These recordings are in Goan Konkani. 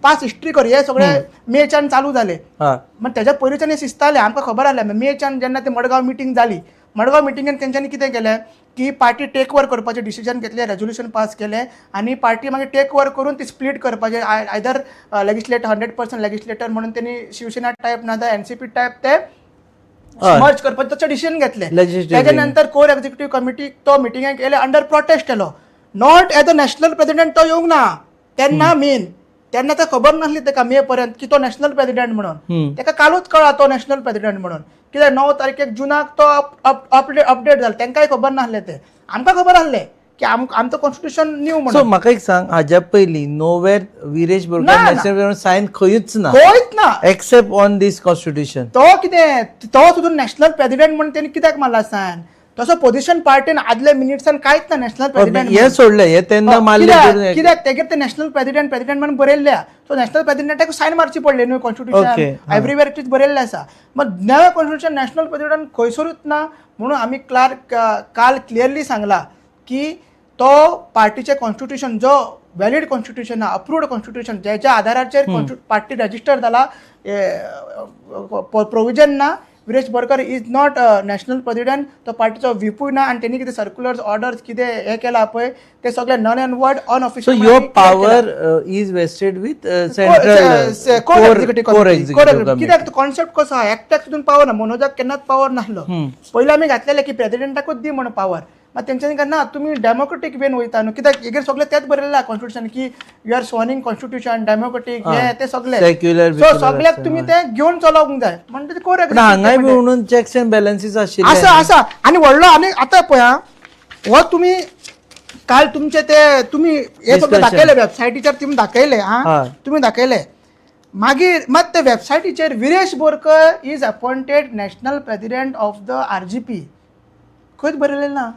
पास हिस्ट्री कर, हे सगळे मेच्यान चालू जाले. मग त्याच्या पयलींच्यान हे शिजताले, आमकां खबर आसलें. मेच्यान जेन्ना ते मडगांव मिटींग जाली, मडगांव मिटिंगेन तेंच्यांनी कितें केलें की पार्टी टेक ओवर करपाचें डिसिजन घेतलें, रेजोल्युशन पास केलें आनी पार्टी मागीर टेक ओवर करून ती स्प्लीट करपाचें, आयदर लेजिस्लेटर 100% लेजिस्लेटर म्हणून त्यांनी शिवसेना टायप ना जाल्यार एनसीपी टायप ते मर्ज करपाचें तशें डिसिजन घेतलें. तेच्या नंतर कोर एक्झिक्युटीव कमिटी तो मिटिंगेक येयले अंडर प्रोटेस्ट केलो, not as a national president तो येवंक ना तेन्ना. मेन तेन्ना तर खबर नासली तेका मे पर्यंत की तो नॅशनल प्रेसिडेंट म्हणून. तेका कालूच कळ्ळा तो नॅशनल प्रेसिडेंट म्हणून, कित्याक 9 तारखेक जुनाक तो अपडेट जालो, तेंकांय खबर नासलें तें. आमकां खबर आसलें की आमचो कॉन्स्टिट्यूशन न्यू म्हणून. सो म्हाका एक सांग, हाज्या पयलीं nowhere Viresh Borkar national president sign खंयूच ना, खंयच ना, एक्सेप्ट ऑन these constitution. तो कितें तो सुद्दां नॅशनल प्रेसिडेंट म्हणून तेणी कित्याक मारला सायन? तसो पोझिशन पार्टीन आदल्या मिनिट्सान कांयच ना नॅशनल प्रेसिडेंट. हे सोडलें, हे तेन्ना मारले कित्याक तेगेर ते नॅशनल प्रेसिडेंट प्रेसिडेंट म्हणून बरयल्ले, सो नॅशनल प्रेसिडेंटाक सायन मारची पडली न्हू कॉन्स्टिट्यूशन एवरीवेर it बरयल्लें आसा. मग नवें कॉन्स्टिट्यूशन नॅशनल प्रेसिडेंट खंयसरूच ना म्हणून आमी काल क्लियरली सांगला की तो पार्टीचें कॉन्स्टिट्यूशन जो व्हॅलिड कॉन्स्टिट्यूशन आहा, अप्रूव्ड कॉन्स्टिट्यूशन, ज्याच्या आधाराचेर पार्टी रजिस्टर जाला, प्रोविजन ना. Viresh Borkar is not national president, तो पार्टीचो व्हीपूय ना आनी तेणी कितें सर्क्युलर्स ऑर्डर्स कितें हें केलां पळय ते सगळे null and void unofficial. So your power is vested with central core executive. कित्याक कॉन्सेप्ट कसो आहा, एकट्याक सुद्दां पावर ना, मनोजाक केन्नाच पावर नासलो. पयलीं आमी घातलेलें की प्रेसिडेंटाकूच दी म्हणून पावर, मात तेंच्यांनी काय ना तुमी डेमोक्रेटीक वेन वयता न्हू, कित्याक हेगेर सगळें तेंच बरयलें कॉन्स्टिट्यूशन की you are sworning constitution democratic हे ते सगळे, सो सगळ्याक तुमी ते घेवन चलोवंक जाय म्हणटा कोर. हांगाय म्हणून चेक्स एंड बॅलन्सीस आशिल्ले आसा आसा. आनी व्हडलो आनी आतां पळय हो तुमी काल तुमचे ते तुमी हे सगळें दाखयले वेबसायटीचेर, तुमी दाखयले आं, तुमी दाखयले. मागीर मात ते वेबसायटीचेर Viresh Borkar is appointed national president of the RGP खंयच बरयलें ना.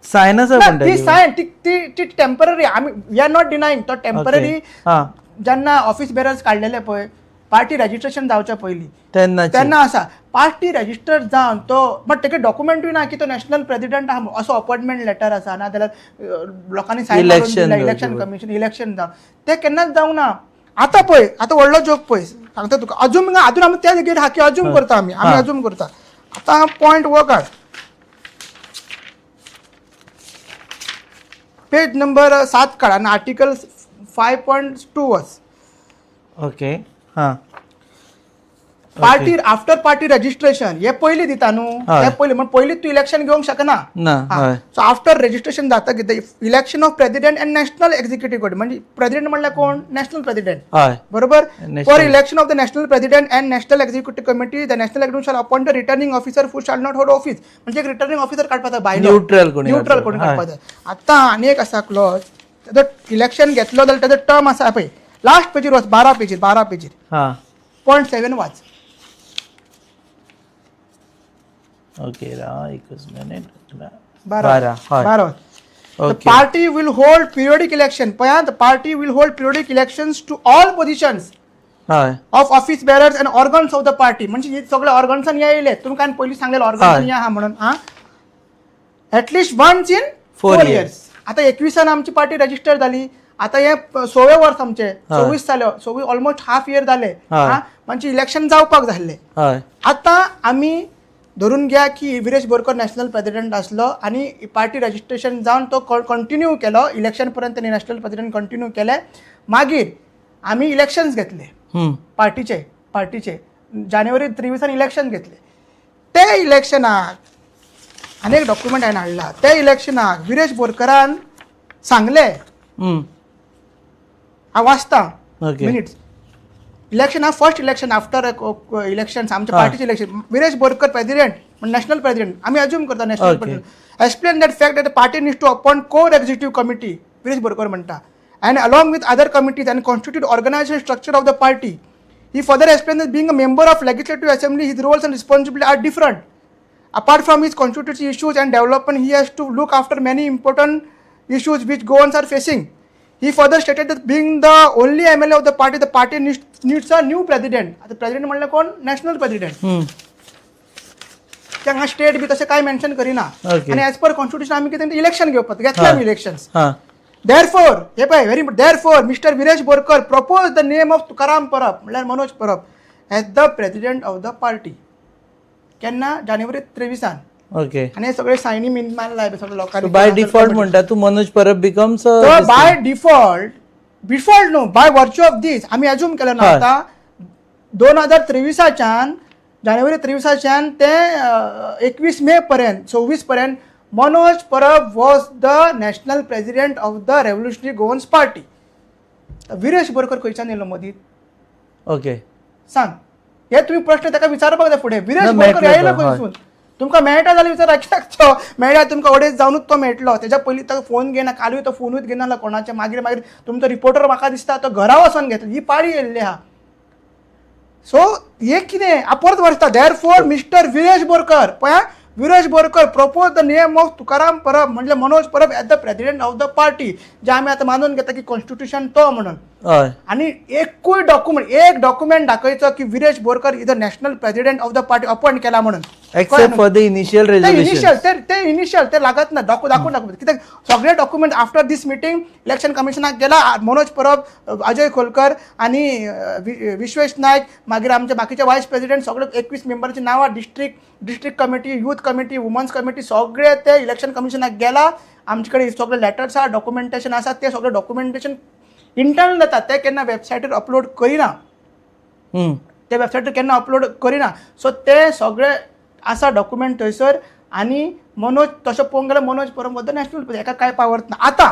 सायन आसा ती सायन ती टेम्पररी, आमी we are not denying तो टेम्पररी जेन्ना ऑफिस बेरर्स काडलेले पळय पार्टी रजिस्ट्रेशन जावच्या पयलीं तेन्ना आसा. पार्टी रजिस्टर जावन तो बट तेका डॉक्युमेंटूय ना की तो नॅशनल प्रेसिडेंट आहा असो अपॉइंटमेंट लेटर आसा, ना जाल्यार लोकांनी सायन इलेक्शन कमिशन इलेक्शन जावन ते केन्नाच जावंक ना. आतां पळय आतां व्हडलो जोक पळय सांगता तुका, अजून अजून आमी त्या जाग्यार आहा की अजून करता आमी, आमी अजून करता. आतां पॉयंट हो काड, पेज नंबर 7 काड आनी आर्टिकल 5.2 वच. ओके हां, पार्टी आफ्टर पार्टी रजिस्ट्रेशन हे पयलीं दिता न्हू, हे पयलीं म्हण पयलीं तूं इलेक्शन घेवंक शकना. सो आफ्टर रजिस्ट्रेशन जाता कितें election of president and national executive body, म्हणजे प्रेसिडेंट म्हणल्यार कोण, नॅशनल प्रेसिडेंट, बरोबर. For election of the national president and national executive committee the national executive shall appoint the returning officer who shall not hold office, म्हणजे एक रिटर्निंग ऑफिसर काडपाचो भायलो, न्यूट्रल कोणी काडपाचो. आतां आनी एक आसा क्लॉज, तेजो इलेक्शन घेतलो जाल्यार तेजो टर्म आसा पळय लास्ट पेजीर वच, 12 पेजीर, 12 पेजीर 0.7 वाच. ओके एकच minute, 12. The party will hold periodic election. The party will hold periodic elections to all positions of office bearers and organs of the party. म्हणजे सगळे ऑर्गन्सान येयले, तुमकां काय पयलीं सांगलें ऑर्गन्सान या म्हणून. हां, एटलिस्ट वन्स इन 4 years. आतां 21 आमची पार्टी रजिस्टर जाली, आतां हे 16 वर्स आमचे 26 जाले, 26 ऑलमोस्ट हाफ इयर जाले. हां, म्हणजे इलेक्शन जावपाक जाल्लें. आतां आमी धरून घ्या की विरेश बोरकर नॅशनल प्रेसिडेंट आसलो आनी पार्टी रजिस्ट्रेशन जावन तो कंटिन्यू केलो इलेक्शन पर्यंत, तेणी नॅशनल प्रेसिडेंट कंटिन्यू केले. मागीर आमी इलेक्शन्स घेतले पार्टीचे, पार्टीचे जानेवारी 23 इलेक्शन घेतले. ते इलेक्शनाक आनी एक डॉक्युमेंट हांवें हाडला, ते इलेक्शनाक विरेश बोरकरान सांगलें, हांव वाचतां minutes, election first election after election आमच्या पार्टीचे election, Viresh Borkar president national president, आमी अज्यूम करता national president, explain that fact that party needs to appoint core executive committee, Viresh Borkar म्हणटा, and along with other committees and constitute organisation structure of the party. He further explain that being a member of legislative assembly his roles and responsibility are different. Apart from his constituency issues and development, he has to look after many important issues which Goans are facing. He further stated that being the only MLA of the party needs a new president. आता प्रेसिडेंट म्हणल्यार कोण, नॅशनल प्रेसिडेंट. हांगा स्टेट बी तशें कांय मेन्शन करिना. आनी एज पर कॉन्स्टिट्यूशन आमी कितें इलेक्शन घेवपाक घेतले आमी इलेक्शन. Therefore, हे पळय very therefore Mister Viresh Borkar propose the name of Tukaram Parab म्हणल्यार Manoj Parab as the president of the party. केन्ना? जानेवारी 23. ओके. आनी हे सगळे सायनी बीन मारला सगळे लोकांनी. बाय डिफॉल्ट म्हणटा तूं Manoj Parab becomes by default, default न्हू, बाय वर्च्यू ऑफ these आमी एज्यूम केलें ना. आतां 2023च्यान जानेवारी 23च्यान ते 21 मे पर्यंत 26 पर्यंत Manoj Parab was the national president of the Revolutionary Goans Party. Viresh Borkar खंयच्यान येयलो मदीं? ओके, सांग. हे तुमी प्रश्न ताका विचारपाक जाय फुडें. विरेश बोरकर येयलो खंयसून? तुमकां मेळटा जाल्यार विचारा, कित्याक तो मेळ्ळ्यार तुमकां अडेच जावनूच तो मेळटलो. तेज्या पयलीं ताका फोन घेना, कालूय तो फोनूच घेना कोणाचे. मागीर मागीर तुमचो रिपोर्टर म्हाका दिसता तो घरा वचोन घेतलो. ही पाळी येयल्ली आहा. सो हे कितें परत वरता. देअरफोर मिस्टर विरेश बोरकर, पळय Viresh Borkar propose the name of Tukaram Parab म्हणजे Manoj Parab as the president of the party, जे आमी आतां मानून घेता की कॉन्स्टिट्युशन तो म्हणून. आनी एकूय डॉक्युमेंट, एक डॉक्युमेंट दाखयचो की Viresh Borkar is the national president of the party appoint केला म्हणून. Except for the initial resolution. Initial ते इनिशियल ते लागत ना, दाखोवन दाखोवन कित्याक सगळे document after this meeting election कमिशनाक गेला. मनोज परब, अजय खोलकर आनी विश्वेश नायक, मागीर आमचे बाकीचे वायस प्रेसिडेंट, सगळे 21 मेंबराची नांवां, district committee, youth committee, women's committee, सगळे ते इलेक्शन कमिशनाक गेला. आमचे कडेन सगळे लेटर्स आहा, डॉक्युमेंटेशन आसा. ते सगळे डॉक्युमेंटेशन इंटरनल जाता, ते केन्ना वेबसायटीर अपलोड करिना, ते वेबसायटीर केन्ना अपलोड करिना. सो ते सगळे आसा डॉक्युमेंट थंयसर. आनी मनोज तशें पळोवंक गेल्यार मनोज परब वता नॅशनल, हेका कांय पावर ना. आतां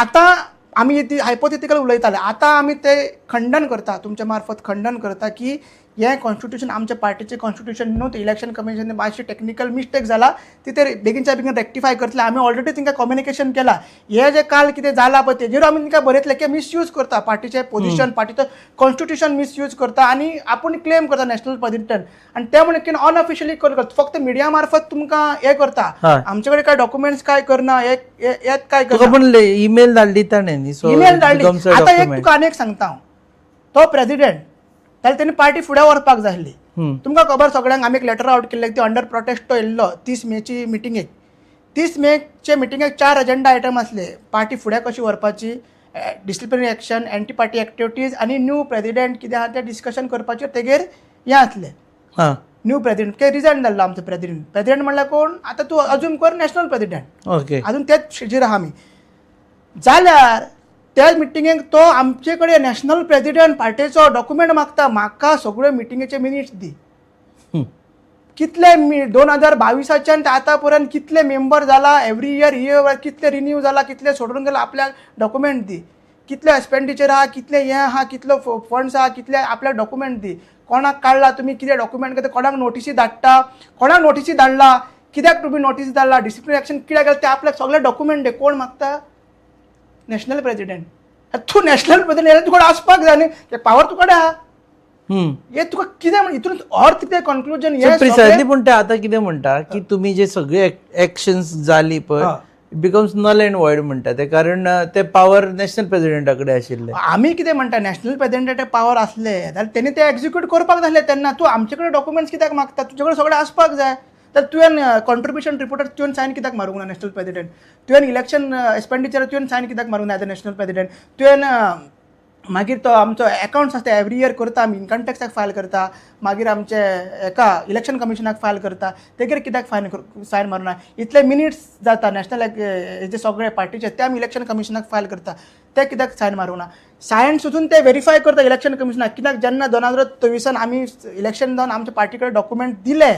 आतां आमी ती हायपोथेटिकल उलयताले, आतां आमी ते खंडन करता, तुमच्या मार्फत खंडन करता की हें कॉन्स्टिट्युशन आमच्या पार्टीचें कॉन्स्टिट्युशन न्हू. ते इलेक्शन कमिशन मातशी टेक्निकल मिस्टेक जाला, ती ते बेगीनच्या बेगीन रेक्टिफाय करतले. आमी ऑलरेडी तांकां कम्युनिकेशन केलां. हें जें काल कितें जालां पळय तेजेर आमी तांकां बरयतलें की मिसयूज करता पार्टीचें पोजिशन, पार्टीचो कॉन्स्टिट्युशन मिसयूज करता आनी आपूण क्लेम करता नॅशनल प्रेसिडेंट. आनी ते म्हणून कितें अनऑफिशियली करता, फक्त मिडिया मार्फत तुमकां हें करता. आमचे कडेन कांय डॉक्युमेंट्स काय करना, हें काय करना. ईमेल धाडली ताणें, ईमेल धाडली. आतां एक तुका आनी एक सांगता हांव, तो प्रेसिडेंट जाल्यार तेणी पार्टी फुडें व्हरपाक जाय आसली. तुमकां खबर सगळ्यांक आमी एक लेटर आवट केल्लें, ती अंडर प्रोटेस्ट तो येयल्लो 30 मेची मिटिंगेक. 30 मेचे मिटिंगेक 4 एजेंडा आयटम आसले. पार्टी फुडें कशी व्हरपाची, disciplinary action, anti party activities आनी न्यू प्रेसिडेंट कितें आहा तें डिस्कशन करपाचेर तेगेर हें आसलें. न्यू प्रेसिडेंट के रिजायन जाल्लो आमचो प्रेसिडेंट. प्रेसिडेंट म्हणल्यार कोण? आतां तूं अजून कर नॅशनल प्रेसिडेंट. ओके, अजून तेच स्टेजीर आहा आमी. जाल्यार त्या मिटिंगेक तो आमचे कडेन नॅशनल प्रेसिडेंट पार्टेचो डॉक्युमेंट मागता, म्हाका सगळ्यो मिटिंगेचे मिनिट्स दी. कितले 2022च्यान ते आतां पर्यंत कितले मेंबर जाला, एवरी इयर इयर कितले रिन्यू जाला, कितले सोडून गेला, आपल्याक डॉक्युमेंट दी. कितले एक्सपेंडिचर आहा, कितले हें आहा, कितलो फंड्स आहा, कितले आपल्याक डॉक्युमेंट दी. कोणाक काडला तुमी, कितें डॉक्युमेंट घेता, कोणाक नोटिसी धाडटा, कोणाक नोटिसी धाडला, कित्याक तुमी नोटीस धाडला, डिसिप्लिन एक्शन कित्याक गेलें, ते आपल्याक सगळे डॉक्युमेंट दी. कोण मागता? National president. तूं नॅशनल प्रेसिडेंट जाल्यार तुका आसपाक जाय न्ही, पावर तुका आहा. हे तुका कितें हितून अर्थ कितें कन्क्लुजन हे प्रिसायजली. पूण ते आतां कितें म्हणटा की तुमी जे सगळे एक्शन्स जाली पळय बिकम्स नल एंड वॉयड म्हणटा ते, कारण ते पावर नॅशनल प्रेसिडेंटा कडेन आशिल्ले. आमी कितें म्हणटा, नॅशनल प्रेसिडेंटाचे पावर आसले जाल्यार तेणी ते एक्झिक्यूट करपाक जाय आसले तेन्ना. तूं आमचे कडेन डॉक्युमेंट्स कित्याक मागता? तुजे कडेन सगळें आसपाक जाय. तर तुवें कॉन्ट्रिब्युशन रिपोर्टर तुवें सायन कित्याक मारूंक ना नॅशनल प्रेसिडेंट? तुवें इलेक्शन एक्सपेंडिचर तुवें सायन कित्याक मारूंक ना एज अ नॅशनल प्रेसिडेंट? तुवें मागीर तो आमचो एकावंट्स आसता एवरी इयर करता आमी, इन्कम टॅक्साक फायल करता, मागीर आमचे हेका इलेक्शन कमिशनाक फायल करता, तेगेर कित्याक फायन सायन मारूंक ना? इतले मिनिट्स जाता नॅशनल हेजे सगळे पार्टीचे, ते आमी इलेक्शन कमिशनाक फायल करता, ते कित्याक सायन मारूंक ना? सायन सुद्दां ते वेरीफाय करता इलेक्शन कमिशनाक. कित्याक जेन्ना 2023 आमी इलेक्शन जावन आमच्या पार्टी कडेन डॉक्युमेंट दिले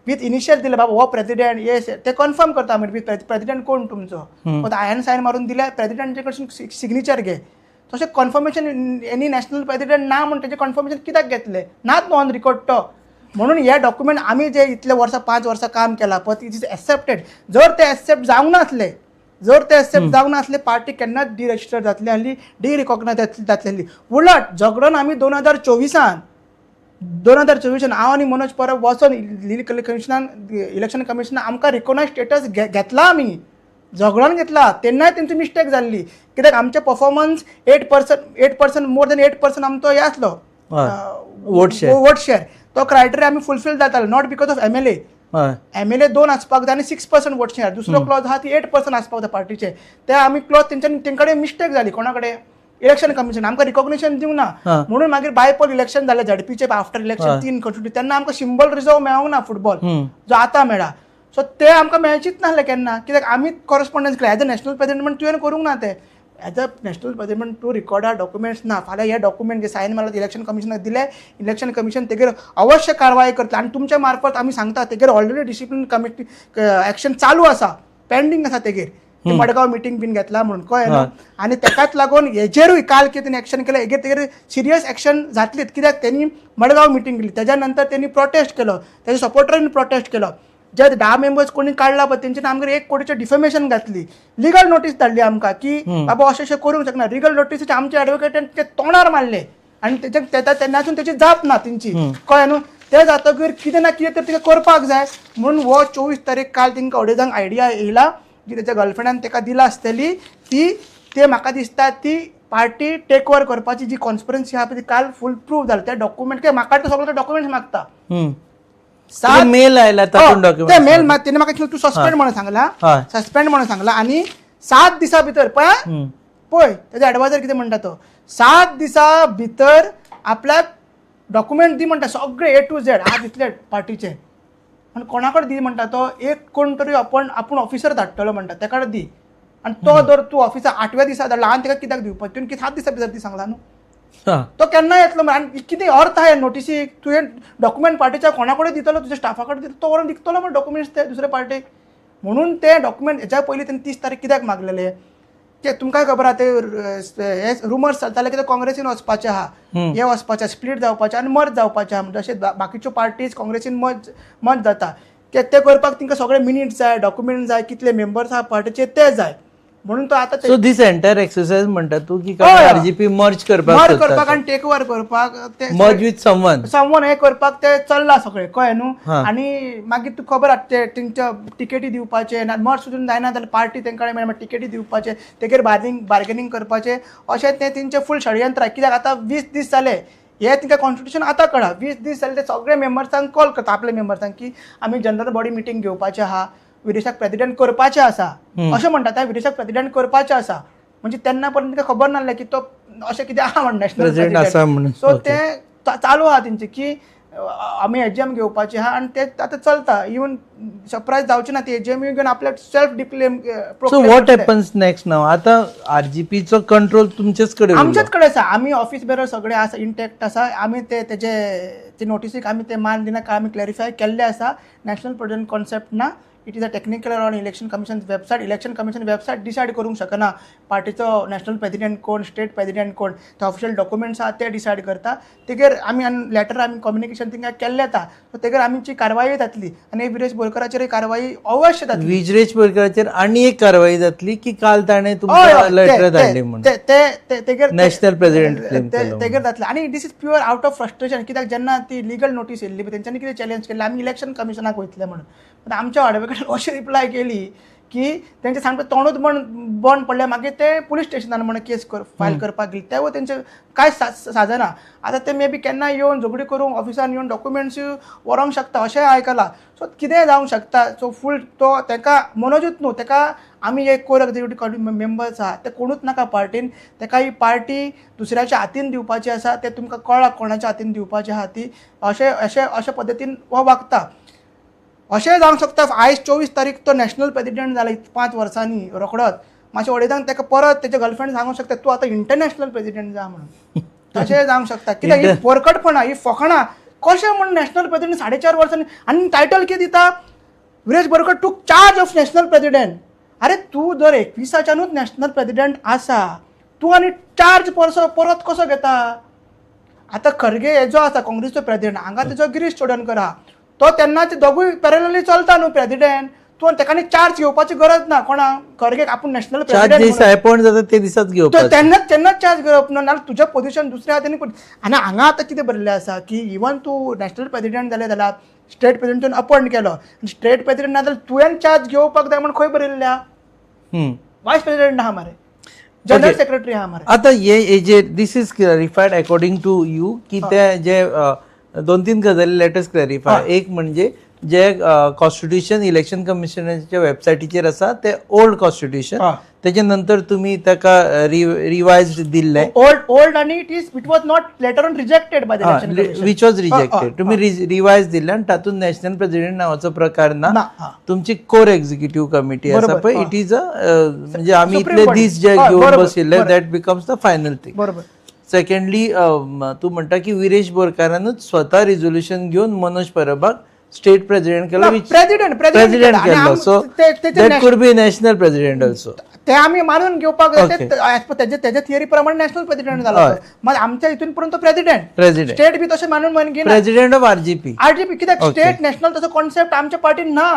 विथ इनिशियल दिले, बाबा हो प्रेसिडेंट ये ते कन्फर्म करता आमी प्रेसिडेंट कोण तुमचो, हांवें सायन मारून दिले, प्रेसिडेंटाचे कडसून सिग्नेचर घे. तशें कन्फर्मेशन एनी नॅशनल प्रेसिडेंट ना म्हण तेजें कन्फर्मेशन कित्याक घेतलें? नात न्हू ऑन रिकॉर्ड तो. म्हणून हे डॉक्युमेंट आमी जे इतले वर्सां 5 वर्सां काम केलां पळय, it is accepted. जर ते एक्सेप्ट जावंक नासले, जर ते एक्सेप्ट जावंक नासले, पार्टी केन्नाच डिरजिस्टर जातली आसली, डिरिकॉग्नायज जातली आसली. उलट झगडोन आमी 2024 हांव आनी मनोज परब वचोन कमिशनान, इलेक्शन कमिशनान आमकां रिकॉग्नायज स्टेटस घेतला, आमी झगडोन घेतला. तेन्नाय तेंची मिस्टेक जाल्ली, कित्याक आमचें परफॉर्मन्स 8% मोर देन 8% आमचो हें आसलो वोट शेयर, तो क्रायटेरिया आमी फुलफील जातालो, not because of MLA. MLA 2 आसपाक जाय आनी 6% वोट शेअर. दुसरो क्लॉज आहा ती 8% आसपाक जाय पार्टीचे. ते आमी क्लॉज तेंच्यानी तेंचे कडेन मिस्टेक जाली, कोणा कडेन, इलेक्शन कमिशन आमकां रिकॉग्निशन दिवंक ना म्हणून मागीर बायपोल इलेक्शन जालें झडपीचे आफ्टर इलेक्शन 3 कॉन्स्टिट्युएन्सी, तेन्ना आमकां सिंबल रिजर्व मेळोंक ना फुटबॉल जो आतां मेळ्ळा. सो ते आमकां मेळचीच नासले केन्ना, कित्याक आमी कॉरस्पॉन्डन्स केलें एज अ नॅशनल प्रेसिडेंट म्हण तुवें करूंक ना ते. एज अ नॅशनल प्रेसिडेंट तूं रिकॉर्डार डॉक्युमेंट्स ना, फाल्यां हे डॉक्युमेंट जे सायन मारला इलेक्शन कमिशनाक दिले, इलेक्शन कमिशन तेगेर अवश्य कारवाय करतले. आनी तुमच्या मार्फत आमी सांगता तेगेर ऑलरेडी डिसिप्लीन कमिटी एक्शन चालू आसा, पेंडींग आसा तेगेर, मडगांव मिटींग बीन घेतला म्हणून कळ्ळें न्हू. आनी तेकाच लागून हेजेरूय काल कितें तेणी एक्शन केलें, हेगेर तेगेर सिरियस एक्शन जातलीच, कित्याक तेणी मडगांव मिटींग केली, तेज्या नंतर तेणी प्रोटेस्ट केलो, तेज्या सपोर्टरांनी प्रोटेस्ट केलो, जे 10 मेंबर्स कोणी काडला पळय तेंच्यानी आमगेर 1 कोटीचें डिफेमेशन घातली, लिगल नोटीस धाडली आमकां की बाबा अशें अशें करूंक शकना. लिगल नोटीस आमच्या एडवोकेटान ते तोंडार मारले आनी तेच्या तेन्नासून तेची जाप ना तेंची, कळ्ळें न्हू. ते जातकीर कितें ना कितें तर तिका करपाक जाय म्हणून हो 24 तारीख काल तेंकां अडेजांक आयडिया येयला जी तेच्या गर्लफ्रेंडान तेका दिला आसतली ती, ते म्हाका दिसता ती पार्टी टेक ओवर करपाची जी कॉन्स्पिरन्सी आहा पळय ती काल फूल प्रूव जाली. ते डॉक्युमेंट कित्याक म्हाका तो सगळे डॉक्युमेंट्स मागता, मेल आयला तातूंत डॉक्युमेंट, ते मेल तेणे म्हाका तूं सस्पेंड म्हणून सांगला, सस्पेंड म्हणून सांगला आनी 7 दिसां भितर पळय पळय तेजो एडवायजर कितें म्हणटा तो, 7 दिसां भितर आपल्याक डॉक्युमेंट दी म्हणटा सगळे ए टू झेड आहा तितले पार्टीचे. आनी कोणा कडेन दी म्हणटा तो, एक कोण तरी आपण आपूण ऑफिसर धाडटलो म्हणटा तेका दी, आनी तो जर तूं ऑफिसर 8व्या दिसा धाडला आनी तेका कित्याक दिवपाक, तुवें 7 दिसां भितर दी सांगला न्हू, तो केन्ना येतलो आनी कितें अर्थ आहा नोटिसीक, तुवें डॉक्युमेंट पार्टीच्या कोणा कडेन दितलो, तुज्या स्टाफा कडेन दितलो, तो व्हरून विकतलो मरे डॉक्युमेंट्स ते दुसऱ्या पार्टीक. म्हणून ते डॉक्युमेंट हेच्या पयलीं तेणें 30 तारीख कित्याक मागलेले ते तुमकांय खबर आहा, ते हे रुमर्स चलताले की ते काँग्रेसीन वचपाचे आहा, हे वचपाचे स्प्लीट जावपाचे आनी मर्ज जावपाचे आहा, म्हणजे अशें बाकीच्यो पार्टीज काँग्रेसीन मर्ज जाता, ते करपाक तांकां सगळे मिनिट्स जाय, डॉक्युमेंट जाय, कितले मेंबर्स आहा पार्टीचे ते जाय, म्हणून तो आता सो this entire exercise म्हणटा तूं की आरजीपी मर्ज करपाक, मर्ज करपाक आनी टेक ओवर करपाक, मर्ज विथ समवन, समवन हे करपाक ते चल्ला सगळें, कळ्ळें न्हू. आनी मागीर तुका खबर आसा ते तेंच्या टिकेटी दिवपाचे ना, मर्ज सुद्दां जायना जाल्यार पार्टी तेंकां मेळना टिकेटी दिवपाचे, तेगेर बार्गेनींग करपाचे, अशें ते तेंचें फूल षडयंत्र. कित्याक आतां 20 दीस जाले हे तेंकां कॉन्स्टिट्युशन आतां कळ्ळां, 20 दीस जाले ते सगळे मेंबर्सांक कॉल करता, आपल्या मेंबर्सांक की आमी जनरल बॉडी मिटींग घेवपाचे आहा, विदेशाक प्रेसिडेंट करपाचें आसा अशें म्हणटा, त्या विदेशाक प्रेसिडेंट करपाचें आसा, म्हणजे तेन्ना पर्यंत ताका खबर नासलें की तो अशें कितें आहा म्हण नॅशनल प्रेसिडेंट. सो तें चालू आहा तेंचें की आमी एजीएम घेवपाचें आहा आनी तें आतां चलता. इवन सरप्रायज जावचें ना ती एजीएम घेवन आपल्याक self declaim. So what happens next नाव? आतां आरजीपीचो कंट्रोल तुमचेच कडेन, आमचेच कडेन आसा, आमी ऑफिस बेरर सगळे आसा, इंटॅक्ट आसा, आमी ते तेजे ते नोटिसीक आमी ते मान दिना, काय आमी क्लॅरिफाय केल्ले आसा. नॅशनल प्रेसिडेंट कॉन्सेप्ट ना, it is a technical on election commission website, election commission website decide करूंक शकना पार्टीचो नॅशनल प्रेसिडेंट कोण, स्टेट प्रेसिडेंट कोण, ते ऑफिशियल डॉक्युमेंट्स आहा ते डिसायड करता. तेगेर आमी आनी लेटर आमी कम्युनिकेशन तिंगा केल्लें येता, सो तेगेर आमची कारवाय जातली आनी विरेश बोरकराचेर कारवाई अवश्य जातली. विरेश बोरकराचेर आनी एक कारवाई जातली की काल ताणें तुमकां लेटर धाडली म्हणून तेगेर नॅशनल प्रेसिडेंट तेगेर जातले. आनी this is pure out of frustration, कित्याक जेन्ना ती लिगल नोटीस येयल्ली तेंच्यांनी कितें चॅलेंज केल्लें, आमी इलेक्शन कमिशनाक वयतले म्हणून, पण आमच्या एडवोकेटान अशी रिप्लाय केली की तेंचे सामकें तोंडूच बंद पडलें. मागीर ते पुलीस स्टेशनान म्हण केस फायल करपाक गेली, तेवूय तेंचे कांय साजना. आतां ते मे बी केन्ना येवन झगडी करूंक ऑफिसान येवन डॉक्युमेंट्स व्हरोंक शकता अशेंय आयकलां. सो कितेंय जावंक शकता. सो फूल तो तेका मनोजूच न्हू, तेका आमी एक कोर एक्झिक्युटीव मेंबर्स आहा ते कोणूच नाका पार्टीन, तेका ही पार्टी दुसऱ्याच्या हातीन दिवपाची आसा, ते तुमकां कळ्ळां कोणाच्या हातीन दिवपाची आहा ती, अशें अशें अशे पद्दतीन हो वागता. अशेंय जावंक शकता आयज 24 तारीख तो नॅशनल प्रेसिडेंट जाला 5 वर्सांनी रोखडोच, मातशें अडेजांक ताका परत तेजे गर्लफ्रेंड सांगूंक शकता तूं आतां इंटरनॅशनल प्रेसिडेंट जा म्हणून, तशेंय जावंक शकता. कित्याक ही पोरकटपणां, ही फकाणां कशें म्हण नॅशनल प्रेसिडेंट 4.5 वर्सांनी आनी टायटल कितें दिता, Viresh Borkar took charge of national president. अरे तूं जर 21साच्यानूच नॅशनल प्रेसिडेंट आसा, तूं आनी चार्ज परत कसो घेता? आतां खरगे हेजो आसा काँग्रेसचो प्रेसिडेंट, हांगा तेजो गिरीश चोडणकर आहा, तो तेन्नाच दोगूय पॅरलली चलता न्हू प्रेसिडेंट, तूं तेका चार्ज घेवपाची गरज ना कोणा खरगेक, आपूण नॅशनल प्रेसिडेंट अपॉइंट जाता ते दिसाच घेवपाक, तेन्नाच तेन्नाच चार्ज घेवप ना, नाल्यार तुजें पोझिशन दुसऱ्या हातीन. आनी हांगा आतां कितें बरयल्लें आसा की इवन तूं नॅशनल प्रेसिडेंट जालें जाल्यार स्टेट प्रेसिडेंटान अपॉइंट केलो, स्टेट प्रेसिडेंट ना जाल्यार तुवें चार्ज घेवपाक जाय म्हण खंय बरयल्लें आहा? वायस प्रेसिडेंट आहा मरे, जनरल सेक्रेटरी आहा मरे. आतां हे जे this is clarified according to you की ते जे 2-3 गजाली let's clarify. एक म्हणजे जे कॉन्स्टिट्युशन इलेक्शन कमिशनाच्या वेबसायटीचेर आसा ते ओल्ड कॉन्स्टिट्युशन. तेजे नंतर तुमी ताका रिवायज दिल्ले. ओल्ड ओल्ड आणि it was not later on rejected by the Election Commission. Which was rejected. तुम्ही रिवायज दिल्ले आनी तातूंत नॅशनल प्रेसिडेंट नावाचो प्रकार ना, तुमची कोर एक्झिक्युटिव्ह कमिटी आसा पळय, it is a म्हणजे आमी इतले दीस जे घेवन बशिल्ले that becomes the final thing. बरोबर. सेकंडली, तूं म्हणटा की विरेश बोरकारानूच स्वता रिझोल्युशन घेवन मनोज परबाक स्टेट प्रेसिडेंट केलो. प्रेसिडेंट प्रेसिडेंट केलो. So that could be national president also. ते आमी मानून घेवपाक जाय. तेच्या थियरी प्रमाणे नॅशनल प्रेसिडेंट जाला, मात आमच्या हितून पर्यंत प्रेसिडेंट प्रेसिडेंट स्टेट बी तशें मानून घेना. President of RGP. आरजीपी कित्याक स्टेट नॅशनल तसो कॉन्सेप्ट आमच्या पार्टीन ना.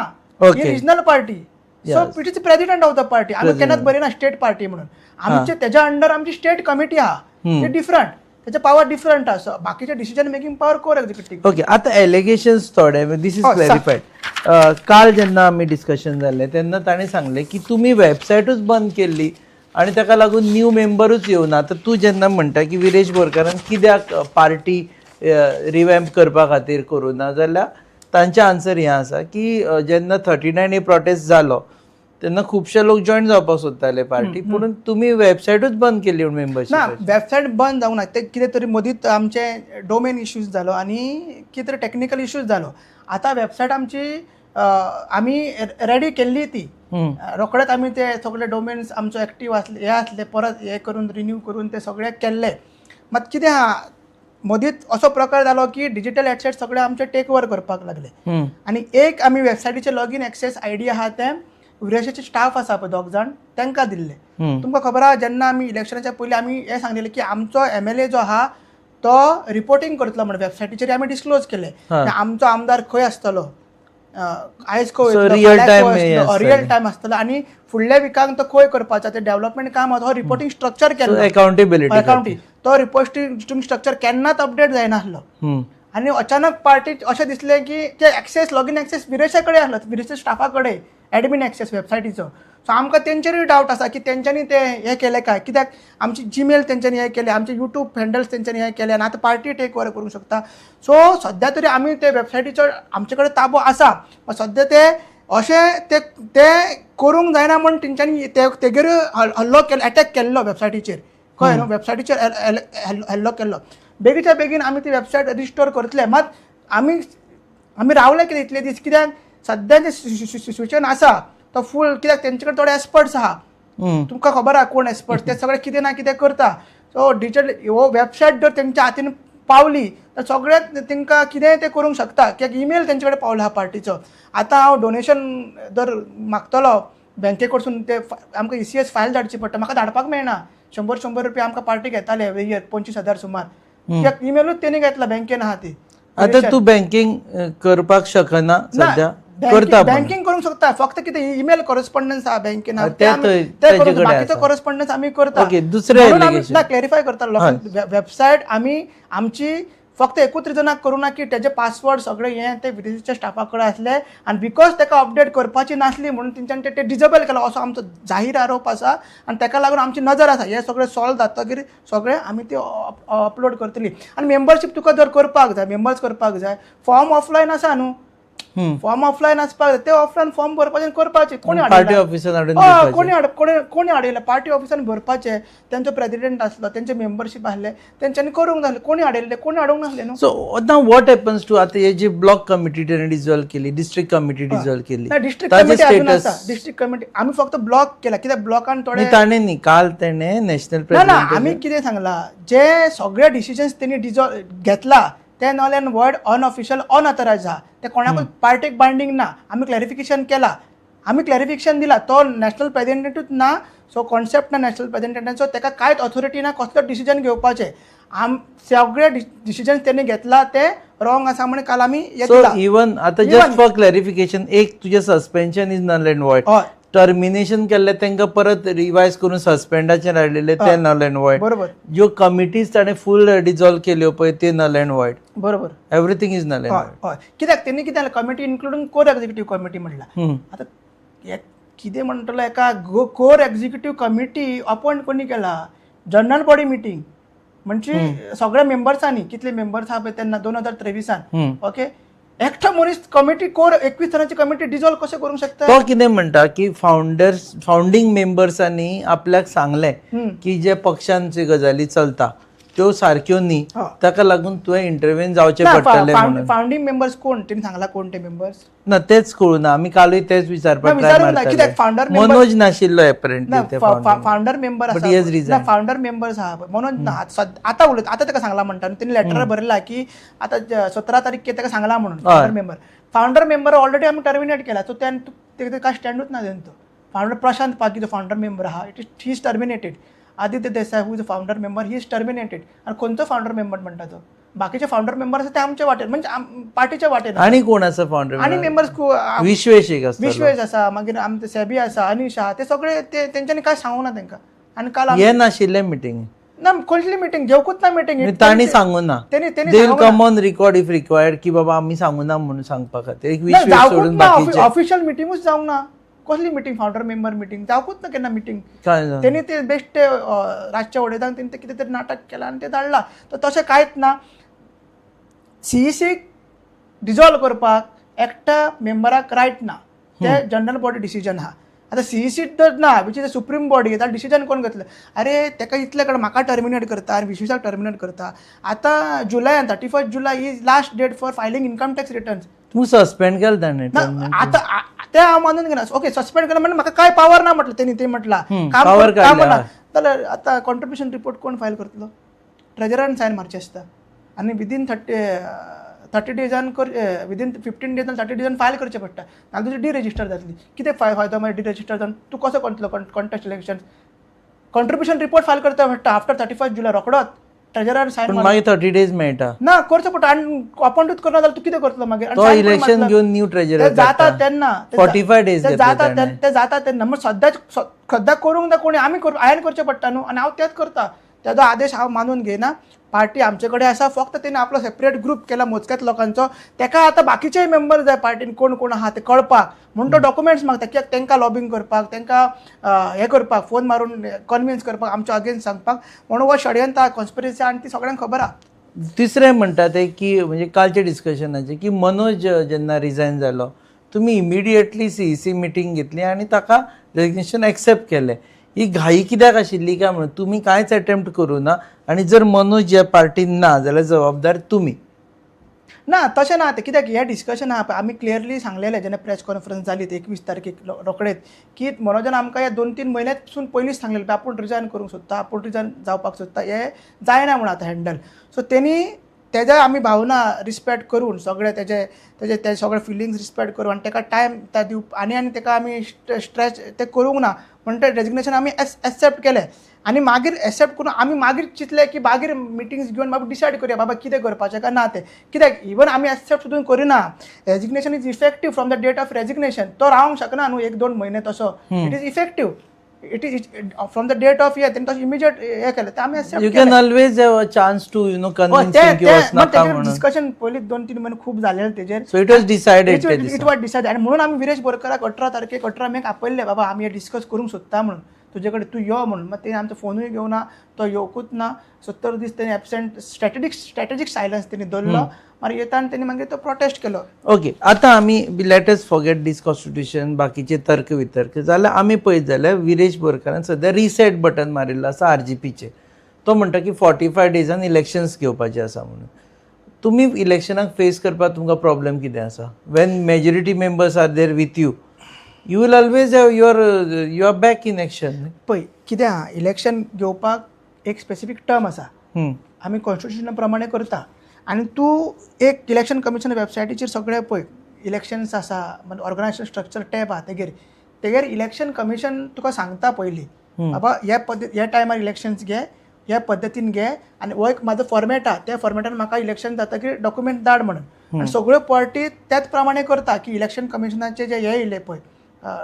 Regional party, so it is president of the party. आमी केन्नाच बरयना स्टेट पार्टी म्हणून. आमचे तेच्या अंडर आमची स्टेट कमिटी आहा, ती डिफरंट, त्याचे पॉवर डिफरंट आसा. बाकीचे decision making power core executive. Okay, आता एलिगेशन्स थोडे, this is clarified. काल जेन्ना आमी डिस्कशन जालें तेन्ना ताणें सांगलें की तुमी वेबसायटूच बंद केल्ली आनी ताका लागून न्यू मेंबरूच येवना. आतां तूं जेन्ना म्हणटा की विरेश बोरकारान कित्याक पार्टी रिवॅम्प करपा खातीर करूं ना, जाल्यार तांचें आन्सर हें आसा की जेन्ना 39A protest जालो तेन्ना खुबशे लोक जॉयन जावपाक सोदताले पार्टी, पूण तुमी वेबसायटूच बंद केली मेंबरशीप. ना, वेबसायट बंद जावंक ना. ते कितें तरी मदींच आमचे डोमेन इश्यूज जालो आनी कितें तरी टॅक्निकल इश्यूज जालो. आतां वेबसायट आमची आमी रेडी केल्ली ती, रोखडेच आमी ते सगळे डोमेन्स आमचो एक्टीव आसले, हे आसले, परत हे करून रिन्यू करून ते सगळे केल्ले. मात कितें आहा, मदींच असो प्रकार जालो की डिजिटल एसेट सगळे आमचे टेक ओवर करपाक लागले आनी एक आमी वेबसायटीचे लॉगीन एक्सेस I D आहा ते विरेशाचे स्टाफ आसा पळय दोग जाण, तांकां दिल्ले. तुमकां खबर आहा, जेन्ना आमी इलेक्शनाच्या पयलीं आमी हें सांगलेलें की आमचो MLA जो आहा तो रिपोर्टींग करतलो म्हण वेबसायटीचेर आमी डिस्क्लोज केलें. आमचो आमदार खंय आसतलो, आयज खंय, रियल टायम आसतलो आनी फुडल्या विकाक तो खंय करपाचो ते डेव्हलपमेंट काम आहा, तो रिपोर्टींग स्ट्रक्चर केल्लो. अकाउंटेबिलिटी, अकाउंटिंग तो रिपोर्टींग स्ट्रक्चर केन्नाच अपडेट जायनासलो आनी अचानक पार्टीक अशें दिसलें की ते एक्सेस लॉगीन एक्सेस विरेशा कडेन आसलो, विरेशा स्टाफा कडेन एडमीन एक्सेस वेबसायटीचो. सो आमकां तेंचेरूय डावट आसा की तेंच्यांनी ते हें केलें काय, कित्याक आमची जीमेल तेंच्यांनी हें केलें, आमचे युट्यूब हँडल्स तेंच्यांनी हें केलें आनी आतां पार्टी टेक ओवर करूंक शकता. सो सद्या तरी आमी ते वेबसायटीचो आमचे कडेन ताबो आसा, सद्या ते अशें ते ते करूंक जायना म्हूण तेंच्यांनी तेगेरूय हल्लो केलो, एटॅक केल्लो वेबसायटीचेर, कळ्ळें न्हू, वेबसायटीचेर हल्लो केल्लो. बेगीच्या बेगीन आमी ती वेबसायट रिस्टोर करतले. मात आमी आमी रावले कितें इतले दीस, कित्याक सद्या जें सिच्युएशन आसा तो फूल, कित्याक तेंचे कडेन थोडे एक्सपर्ट्स आहा, तुमकां खबर आहा कोण एक्सपर्ट्स, ते सगळे कितें ना कितें करता. सो डिजिटल हो वेबसायट जर तेंच्या हातीन पावली तर सगळ्यात तांकां कितेंय ते करूंक शकता, कित्याक ईमेल तेंचे कडेन पावला आहा पार्टीचो. आतां हांव डोनेशन जर मागतलो बँके कडसून ते आमकां ECS file धाडची पडटा, म्हाका धाडपाक मेळना. 100-100 रुपया आमकां पार्टी घेताले एवरी इयर, 25,000 सुमार, कित्याक ईमेलूच तेणी घेतला, बँकेन आहा ती. आतां तूं बँकींग करपाक शकना सद्या? करता, बँकींग करूंक शकता, फक्त कितें ईमेल कॉरस्पॉन्डन्स आहा बँकेन, बाकीचो कॉरस्पॉन्डन्स आमी करता. दुसरें ना क्लॅरिफाय करता लोकांक, वेबसायट आमी आमची फक्त एकूच रिजनाक करूं ना की तेजे पासवर्ड सगळे हे ते विदेशीच्या स्टाफा कडेन आसले आनी because ताका अपडेट करपाची नासली म्हणून तेंच्यांनी ते डिजेबल केला, असो आमचो जाहीर आरोप आसा आनी ताका लागून आमची नजर आसा. हे सगळें सॉल्व जातकीर सगळें आमी ते अपलोड करतली. आनी मेंबरशीप तुका जर करपाक जाय, मेंबर्स करपाक जाय, फॉर्म ऑफलायन आसा न्हू, फॉर्म ऑफलायन आसपाक जाय, ते ऑफलायन फॉर्म भरपाचे करपाचे. कोणी पार्टी ऑफिसान कोणी हाडयलें, पार्टी ऑफिसान भरपाचे, तेंचो प्रेसिडेंट आसलो, तेंचे मेंबरशीप आसले, तेंच्यांनी करूंक जालें. कोणी हाडयल्ले, कोणी हाडूंक नासले न्हू. सो आतां what happens to आतां हे जी ब्लॉक कमिटी तेणी डिजॉल्व केली, डिस्ट्रिक्ट कमिटी डिजॉल्व केली, डिस्ट्रिक्ट कमिटी अजून आसा. डिस्ट्रिक्ट कमिटी आमी फक्त ब्लॉक केला, कित्याक ब्लॉकान थोडे ताणें न्ही, काल तेणें नॅशनल ना आमी कितें सांगलां, जे सगळे डिसिजन्स तेणी डिजॉल्व घेतला ते null and void, unofficial, unauthorised आहा, ते कोणाकूच पार्टीक बायंडींग ना. आमी क्लॅरिफिकेशन केला, आमी क्लॅरिफिकेशन दिला, तो नॅशनल प्रेसिडेंटूच ना, सो कॉन्सेप्ट ना नॅशनल प्रेसिडेंटाचो, ताका कांयच ऑथॉरिटी ना कसलो डिसिजन घेवपाचें. आम सगळे डिसिजन तेणी घेतला ते रॉंग आसा म्हण काल आमी सो इवन आतां जस्ट फॉर क्लॅरिफिकेशन, एक तुजें suspension is null and void, termination केल्ले तांकां परत रिवायज करून सस्पेंडाचेर हाडलेले ते नल अँड वॉयड, बरोबर. ज्यो कमिटीज ताणें फूल डिजॉल्व केल्यो पळय ते नल अँड वॉयड, बरोबर. Everything is null and void. हय, कित्याक तेणी कितें जालें, committee including core executive committee म्हणला. आतां कितें म्हणटलो, एका कोर एक्झिक्युटीव कमिटी अपॉयंट कोणी केला, जनरल बॉडी मिटींग म्हणजे सगळ्या मेंबर्सांनी, कितले मेंबर्स आहा पळय तेन्ना 2023 ओके, एकटो मनीस कमिटी कोर 21 जाणांची कमिटी डिजॉल्व कशें करूंक शकता? तो कितें म्हणटा की फावंडींग मेंबर्सांनी आपल्याक सांगलें की जे पक्षांची गजाली चलता त्यो सारक्यो न्ही, ताका लागून तुवें इंटरव्हेन जावचें पडटलें म्हणून. फावंडींग मेंबर्स कोण तेणी सांगला? कोण ते मेंबर्स? ना तेच कळूं ना, आमी कालूय तेच विचारपाक ट्राय मारताले. मनोज नाशिल्लो एपरंटली फावंडर मेंबर आसा, फावंडर मेंबर्स आहा मनोज ना. आतां उलयता, आतां ताका सांगला म्हणटा तेणी लेटर बरयला की आतां 17 तारीख ताका सांगला म्हणून. फावंडर मेंबर ऑलरेडी आमी टर्मिनेट केला, सो ते काय स्टँडूच ना तेंचो. फावंडर प्रशांत पागी जो फावंडर मेंबर आहा, it is he is terminated. Aditya Desai who is a founder member, he is terminated. आनी खंयचो फावंडर मेंबर म्हणटा तो? बाकीचे फावंडर मेंबर आसा ते आमच्या वाटेन, म्हणजे पार्टीच्या वाटेन. आनी कोण आसा फावंडर? आनी मेंबर्स विश्वेश एक आसा, विश्वेश आसा, मागीर आमचे सेबी आसा, अनिश आहा, ते सगळे ते तेंच्यांनी काय सांगूंक ना तेंकां. आनी काल हे नाशिल्ले मिटींग ना, कसली मिटींग घेवकूच ना मिटींग, तांणी सांगू ना. They will come on record if required की बाबा आमी सांगू ना म्हणून सांगपा खातीर. एक विश्वेश सोडून बाकीचे ऑफिशियल मिटिंगूच जावंक ना. कसली मिटींग? फावंडर मेंबर मिटींग जावकूच ना केन्ना मिटींग. तेणी ते बेश्ट रातच्या उडयता तेणी ते कितें तरी नाटक केलां आनी तें धाडलां. तर तशें कांयच ना. सीईसीक डिजॉल्व करपाक एकट्या मेंबराक रायट ना, ते जनरल बॉडी डिसिजन आहा. आतां सीईसी तर ना, which is a supreme body, जाल्यार डिसिजन कोण घेतलें? अरे तेका इतले कडेन म्हाका टर्मिनेट करता आनी विश्वेशाक टर्मिनेट करता. आतां जुलयान 31 July is last date for filing income tax returns. तूं सस्पेंड केलें ताणें? ना आतां तें हांव मानून घेना. ओके सस्पेंड केलें म्हणजे म्हाका कांय पावर ना म्हटलें तेणी, तें म्हटलां काम ना. जाल्यार आतां कॉन्ट्रिब्युशन रिपोर्ट कोण फायल करतलो? ट्रेजरान सायन मारचें आसता आनी विदीन 30 डेजान कर, विदीन 15 डेजान 30 डेजान फायल करचें पडटा, नाजाल्यार तुजी डिरेजिस्टर जातली. कितें फायदो मागीर डिरेजिस्टर जावन तूं कसो करतलो contest election? Contribution report file करता पडटा आफ्टर 31 जुलय रोखडोच ट्रेजरार सायन. मागीर 30 डेज मेळटा ना, करचो पडटा. आनी अपॉइंटूच करना जाल्यार तूं कितें करतलो मागीर? तो इलेक्शन घेवन न्यू ट्रेजरर जाता तेन्ना 45 डेज जाता ते जाता तेन्ना. मग सद्याक करूंक ना कोणी, आमी हांवें करचें पडटा न्हू, आनी हांव तेंच करता. तेजो आदेश हांव मानून घेयना. पार्टी आमचे कडेन आसा, फक्त तेणी आपलो सेपरेट ग्रूप केला मोजक्याच लोकांचो. तेका आतां बाकीचेय मेंबर जाय पार्टीन कोण कोण आहा ते कळपाक म्हूण तो डॉक्युमेंट्स मागता, कित्याक तेंकां लॉबींग करपाक, तेंकां हें करपाक, फोन मारून कन्विन्स करपाक, आमच्या अगेन्स्ट सांगपाक. म्हणून हो षडयंत्र कॉन्स्पिरसी आनी ती सगळ्यांक खबर आहा. तिसरें म्हणटा ते की म्हणजे कालच्या डिस्कशनाचें की मनोज जेन्ना रिजायन जालो तुमी इमिडिएटली सीईसी मिटींग घेतली आनी ताका रेजिग्नेशन एक्सेप्ट केलें. ही घाई कित्याक आशिल्ली काय म्हणून तुमी कांयच अटेम्प्ट करूं ना, आनी जर मनोज ह्या पार्टीन ना जाल्यार जबाबदार तुमी ना. तशें ना तें, कित्याक हें डिस्कशन आहा आमी क्लियरली सांगलेलें जेन्ना प्रेस कॉन्फरन्स जाली 21 तारखेक रोखडेच की मनोजान आमकां ह्या 2-3 म्हयन्यातसून पयलींच सांगलेलें आपूण रिजायन करूंक सोदता, आपूण रिजायन जावपाक सोदता, हें जायना म्हूण आतां हँडल. सो तेणी तेज्या आमी भावना रिस्पेक्ट करून सगळे तेजे तेजे ते सगळे फिलिंग्स रिस्पेक्ट करून आनी तेका टायम दिवप आनी आनी तेका आमी स्ट्रेच तें करूंक ना म्हण तें रेजिग्नेशन आमी एक्सेप्ट केलें. आनी मागीर एक्सेप्ट करून आमी मागीर चिंतलें की मागीर मिटिंग्स घेवन बाबा डिसायड करुया बाबा कितें करपाचें काय ना तें. कित्याक इवन आमी एक्सेप्ट सुद्दां करिना. Resignation is effective from the date of resignation. तो रावंक शकना न्हू 1-2 म्हयने तसो. It is effective, it is from the date of हें तेणी तशें इमिजिएट हें केलें तें आमी accept. You can always have a chance to you know convince him की वचनाका म्हणून. डिस्कशन पयलीं 2-3 म्हयने खूब जालेलें तेजेर. So it was decided, it was decided. आनी म्हणून आमी विरेश बोरकराक 18 तारखेक 18 मेक आपयल्लें, बाबा आमी हें डिस्कस करूंक सोदता म्हणून, तुजे कडेन तूं यो म्हणून. मागीर तेणी आमचो फोनूय घेवना, तो येवकूच ना. 70 दीस तेणी एबसेंट, स्ट्रॅटेजीक सायलन्स तेणी दवरलो. मागीर येता आनी तेणी मागीर तो प्रोटेस्ट केलो. ओके, आतां आमी let us forget this constitution, बाकीचे तर्क वितर्क जाल्यार आमी पळयत जाल्यार विरेश बोरकारान सद्या रिसेट बटन मारिल्लो आसा आरजीपीचेर. तो म्हणटा की 45 डेजान इलेक्शन्स घेवपाचे आसा म्हणून. तुमी इलेक्शनाक फेस करपाक तुमकां प्रॉब्लेम कितें आसा? When majority members are there with you, you will always have your back in action. पळय कितें आहा, इलेक्शन घेवपाक एक स्पेसिफीक टर्म आसा, आमी कॉन्स्टिट्युशना प्रमाणे करता. आनी तूं एक इलेक्शन कमिशन वेबसायटीचेर सगळें पळय इलेक्शन्स आसा, म्हणजे ऑर्गनायझेशन स्ट्रक्चर टॅब आहा तेगेर, तेगेर इलेक्शन कमिशन तुका सांगता पयलीं बाबा ह्या पद्दती ह्या टायमार इलेक्शन्स घे, ह्या पद्दतीन घे, आनी हो एक म्हाजो फॉर्मेट आहा, त्या फॉर्मेटान म्हाका इलेक्शन जातकीर डॉक्युमेंट धाड म्हणून. आनी सगळ्यो पार्टी त्याच प्रमाणे करता की इलेक्शन कमिशनाचे जे हे येयले पळय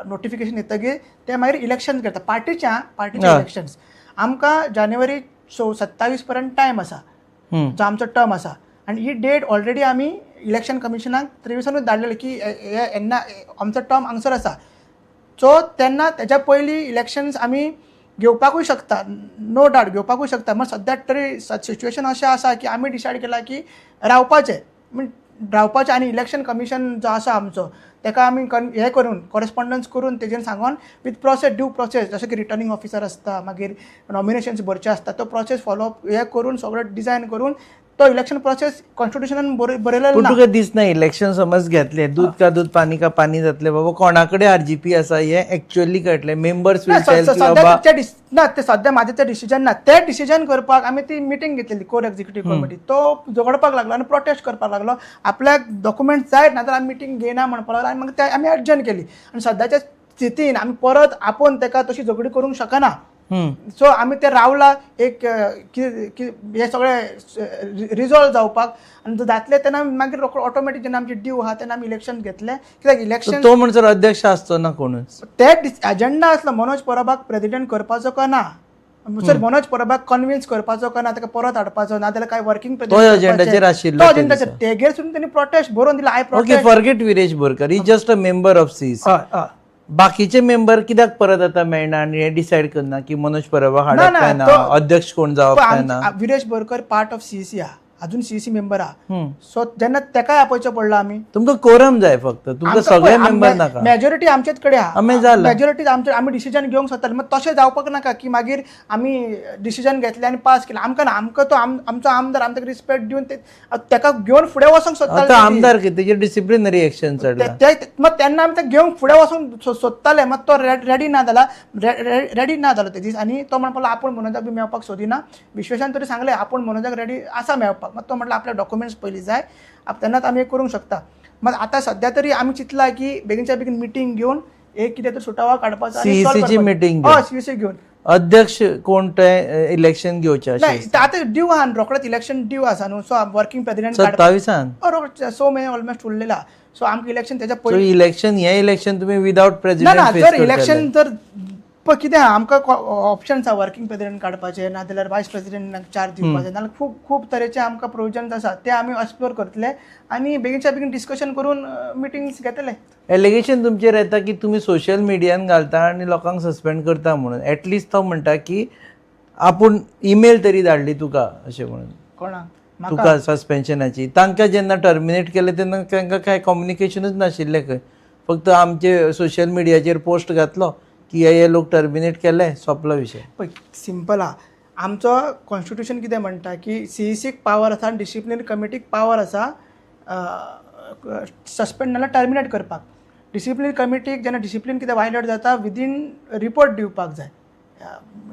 नोटिफिकेशन येतकीर ते मागीर इलेक्शन करता पार्टीच्या इलेक्शन्स. आमकां जानेवारी 27 पर्यंत टायम आसा जो आमचो टर्म आसा, आनी ही डेट ऑलरेडी आमी इलेक्शन कमिशनाक 23 धाडलेले की येन्ना आमचो टर्म हांगसर आसा. सो तेन्ना तेज्या पयलीं इलेक्शन्स आमी घेवपाकूय शकता, नो डावट घेवपाकूय शकता. मात सद्याक तरी सिच्युएशन अशें आसा की आमी डिसायड केलां की रावपाचें. रावपाचें आनी इलेक्शन कमिशन जो आसा आमचो ताका आमी हें करून कॉरेस्पॉन्डन्स करून तेजेर सांगून विथ प्रोसेस, ड्यू प्रोसेस, जशें की रिटर्निंग ऑफिसर आसता, मागीर नॉमिनेशन्स भरचे आसता, तो प्रोसेस फॉलो हे करून सगळें डिजायन करून तो इलेक्शन प्रोसेस कॉन्स्टिट्युशनान बरयलेलो पूण ना. तुका दिसना इलेक्शन समज घेतले, दूध का दूध पाणी का पाणी जातले, बाबा कोणा कडेन आरजीपी आसा हे एक्चुअली कळटलें, मेंबर्स ना, will tail की बाबा ना ते सद्या म्हाजें तें डिसिजन ना. तें डिसिजन करपाक आमी ती मिटींग घेतलेली कोर एक्झिक्युटीव कमिटी. तो झगडपाक लागलो आनी प्रोटेस्ट करपाक लागलो, आपल्याक डॉक्युमेंट जाय नाजाल्यार आमी मिटींग घेयना म्हणपाक लागलो आनी मागीर ते आमी एडजर्न केली. आनी सद्याच्या स्थितीन आमी परत आपोवन ताका तशी झगडी करूंक शकना. सो आमी ते रावला एक हे सगळे रिजॉल्व जावपाक आनी जातले तेन्ना मागीर रोकडो ऑटोमॅटीक जेन्ना आमची ड्यू आहा तेन्ना आमी इलेक्शन घेतले, कित्याक इलेक्शन तो म्हणसर अध्यक्ष आसचो ना कोणूच. ते एजेंडा आसलो मनोज परबाक प्रेजिडेंट करपाचो का ना, सर मनोज परबाक कन्विन्स करपाचो का ना, ताका परत हाडपाचो ना जाल्यार काय वर्किंग तो एजेंडाचेर आशिल्लो तो ते एजेंडाचेर दिसा. तेगेर सुद्दां तेणी प्रोटेस्ट बरोवन दिला, I okay, protest. Forget Viresh Borkar, he just a member of CEC. हय, हय. बाकीचे मेंबर कित्याक परत आतां मेळना आनी हे डिसायड करना की मनोज परबाक हाडप ना, काय ना, अध्यक्ष कोण जावप काय ना? Viresh Borkar part of CEC आहा, अजून सीईसी मेंबर आहा. सो जेन्ना तेकाय आपोवचें पडलां आमी, तुमकां कोरम जाय फक्त, तुमकां सगळे मेंबर नाका, मेजॉरिटी आमचेच कडेन आहा, आमी जालें. मेजॉरिटी आमचे, आमी डिसिजन घेवंक शकताले. मात तशें जावपाक नाका की मागीर आमी डिसिजन घेतलें आनी पास केलें. आमकां ना, आमकां तो आमचो आमदार आमकां रिस्पेक्ट दिवन तेका घेवन फुडें वचोंक सोदताले. आतां आमदार कितें तेजेर डिसिप्लिनरी एक्शन चडला. मात तेन्ना आमी ते घेवंक फुडें वचोंक सोदताले, मात तो रेडी ना जाला, रेडी ना जालो ते दीस. आनी तो म्हणपाक लागलो आपूण मनोजाक बी मेळपाक सोदिना. विश्वेशान तरी सांगलें आपूण मनोजाक रेडी आसा मेळपाक, मात तो म्हटलं आपले डॉक्युमेंट्स पयलीं जाय, तेन्नाच आमी करूंक शकता. मात आतां सद्या तरी आमी चिंतलां की बेगीनच्या बेगीन मिटींग घेवन एक कितें तरी सुटावा काडपाचो आनी C E C solve ची करपाचो. मिटींग घेवन. हय, सीईसी घेवन. अध्यक्ष कोण ते इलेक्शन घेवचें अशें नाही, आतां ड्यू आहा न्हू, रोखडेच इलेक्शन ड्यू आसा न्हू. सो वर्किंग प्रेसिडेंट काडपा- 27 हय, रोखडेच 6 म्हयने ऑलमोस्ट उरलेला. सो आमकां इलेक्शन तेच्या सो पयलीं इलेक्शन, हें इलेक्शन तुमी विदावट ना, प्रेसिडेंट ना, फेस जर करतले. इलेक्शन जर पळय कितें आहा, आमकां ऑप्शन्स आहा वर्किंग प्रेसिडेंट काडपाचे, नाजाल्यार वायस प्रेसिडेंटाक चार्ज दिवपाचे, नाजाल्यार खूब खूब तरेचे आमकां प्रोविजन्स आसा, ते आमी एक्सप्लोर करतले आनी बेगीनच्या बेगीन डिस्कशन करून मिटिंग्स घेतले. एलिगेशन तुमचेर येता की तुमी सोशल मिडियान घालता आनी लोकांक सस्पेंड करता म्हणून. एटलिस्ट तो म्हणटा की आपूण ईमेल तरी धाडली तुका अशें म्हणून. कोणाक? म्हाका? तुका सस्पेन्शनाची. तांकां जेन्ना टर्मिनेट केलें तेन्ना तांकां कांय कम्युनिकेशनूच नाशिल्लें खंय, फक्त आमचे सोशल मिडियाचेर पोस्ट घातलो की हे लोक टर्मिनेट केले, सोंपलो विशय. पळय सिंपल आहा, आमचो कॉन्स्टिट्युशन कितें म्हणटा की सीईसीक पावर आसा आनी डिसिप्लिनरी कमिटीक पावर आसा सस्पेंड नाल्यार टर्मिनेट करपाक. डिसिप्लिनरी कमिटीक जेन्ना डिसिप्लीन कितें वायलेट जाता विदीन रिपोर्ट दिवपाक जाय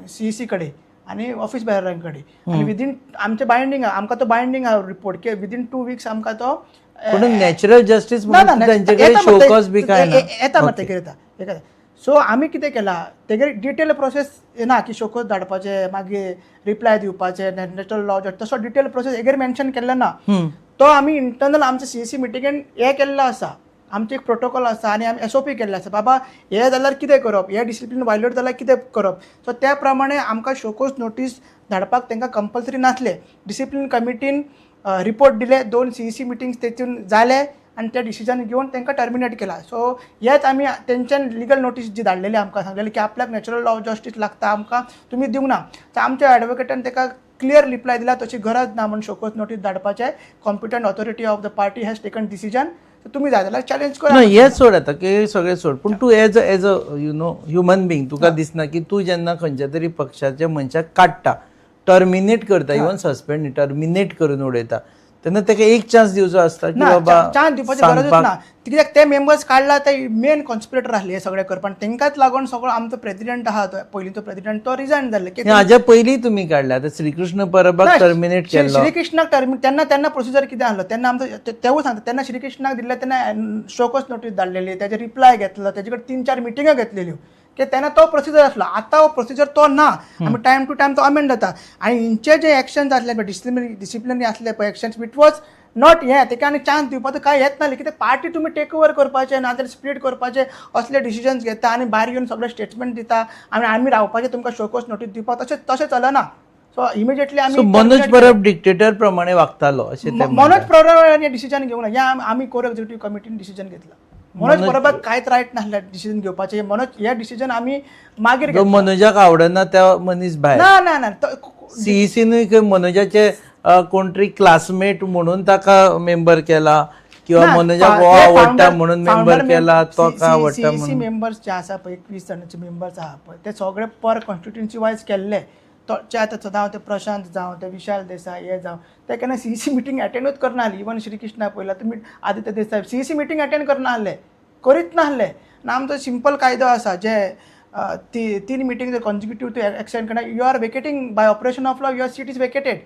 सीईसी कडेन आनी ऑफिस बेररां कडेन, आनी विदीन आमचें बायंडींग आहा, आमकां तो बायंडींग आहा रिपोर्ट की विदीन 2 वीक्स आमकां तो पूण नॅचरल जस्टीस ना, म्हणून ना, तांचे कडेन येता शो मग ते- कॉज बी काय ना. येता मग तेगेर येता, येता. सो आमी कितें केलां तेगेर डिटेल प्रोसेस ना की शोकोज धाडपाचें मागीर रिप्लाय दिवपाचें नॅचरल लॉ तसो डिटेल प्रोसेस हेगेर मेन्शन केल्लो ना. तो आमी इंटरनल आमच्या सीईसी मिटिंगेन हें केल्लो आसा, आमचें एक प्रोटोकॉल आसा आनी आमी एसओपी केल्लें आसा, बाबा हें जाल्यार कितें करप, हें डिसिप्लीन वायलेट जाल्यार कितें करप. सो त्या प्रमाणे आमकां शोकोज नोटीस धाडपाक तांकां कंपल्सरी नासलें. डिसिप्लीन कमिटीन रिपोर्ट दिले, 2 सीईसी मिटिंग्स तेतून जाले आनी ते डिसिजन घेवन तांकां टर्मिनेट केला. सो हेच आमी तेंच्यान लिगल नोटीस जी धाडलेली आमकां सांगलेली की आपल्याक नॅचरल लॉ ऑफ जस्टीस लागता, आमकां तुमी दिवंक ना. सो आमच्या एडवोकेटान ताका क्लियर रिप्लाय दिला तशी गरज ना म्हूण शोकोज नोटीस धाडपाचें, competent authority of the party has taken decision, तुमी जाय जाल्यार चॅलेंज करा. ना, हें सोड आतां की सगळें सोड, पूण तूं as a you know human being तुका दिसना की तूं जेन्ना खंयच्या तरी पक्षाच्या मनशाक काडटा, टर्मिनेट करता, इवन सस्पेंड टर्मिनेट करून उडयता, तेन्ना ताका एक चान्स दिवचो आसता की ना, बाबा चान्स दिवपाची गरजूच सांगपाक. ना, कित्याक ते मेंबर्स काडला ते मेन कॉन्स्पिरेटर आसले हे सगळें करपाक, आनी तांकांच लागून सगळो आमचो प्रेसिडेंट आहा तो पयलींचो प्रेसिडेंट तो रिजायन जाल्ले. की हाज्या पयलीं तुमी काडले, आतां श्रीकृष्ण परबाक ना, टर्मिनेट केल्लो. श्रीकृष्णाक टर्मिनेट तेन्ना, तेन्ना प्रोसिजर कितें आसलो तेन्ना आमचो तेवूय सांगता, तेन्ना श्रीकृष्णाक दिल्ले तेन्ना शोकोज नोटीस धाडलेली, तेजे रिप्लाय घेतलो, तेजे कडेन 3-4 मिटिंगो घेतलेल्यो, की तेन्ना तो प्रोसिजर आसलो. आतां हो प्रोसिजर तो ना, आमी टायम टू टायम तो अमेंड जाता. आनी हेंचे जे एक्शन्स आसले पळय डिसिप्लिनरी आसले पळय एक्शन्स, it was not हें तेका आनी चान्स दिवपाचो कांय येत नासलें. कित्याक पार्टी तुमी टेक ओवर करपाचें नाजाल्यार स्प्लीट करपाचें असले डिसिजन्स घेता आनी भायर येवन सगळे स्टेटमेंट दिता आनी आमी रावपाचें तुमकां शोकोज नोटीस दिवपाक, तशें चलना. सो इमिजिएटली आमी so Manoj terminate Parab dictator प्रमाणे वागतालो अशें ते मनोज परब हाणें डिसिजन घेवंक ना, हें आमी कोर एक्झिक्युटीव कमिटीन डिसिजन घेतला. मनोज परबाक कांयच रायट नासलें डिसिजन घेवपाचें, मनोज हें डिसिजन आमी मागीर जो घेतला. मनोजाक आवडना त्या मनीस भायर. ना, ना, ना, तो सीईसीनूय खंय मनोजाचे कोण तरी क्लासमेट म्हणून ताका मेंबर केला किंवा मनोजाक हो आवडटा म्हणून मेंबर केला, तो का आवडटा म्हणून. मेंबर्स जे आसा पळय, 21 जाणांचे मेंबर्स आहा पळय, ते सगळे पर कॉन्स्टिट्युन्सी वायज केल्ले. तो जे आतां जावं ते प्रशांत जावं ते विशाल देसाय हे जावं, ते केन्ना सीईसी मिटींग अटेंडूच करना आसले. इवन श्रीकृष्णा पळयला तुमी, Aditya Desai CEC meeting attend करना आसले, करीत नासले. आनी आमचो सिंपल कायदो आसा, जे तीन मिटींग जर कॉन्जिक्युटीव तूं एक्सेंट करना, you are vacating by operation of law, your seat is vacated.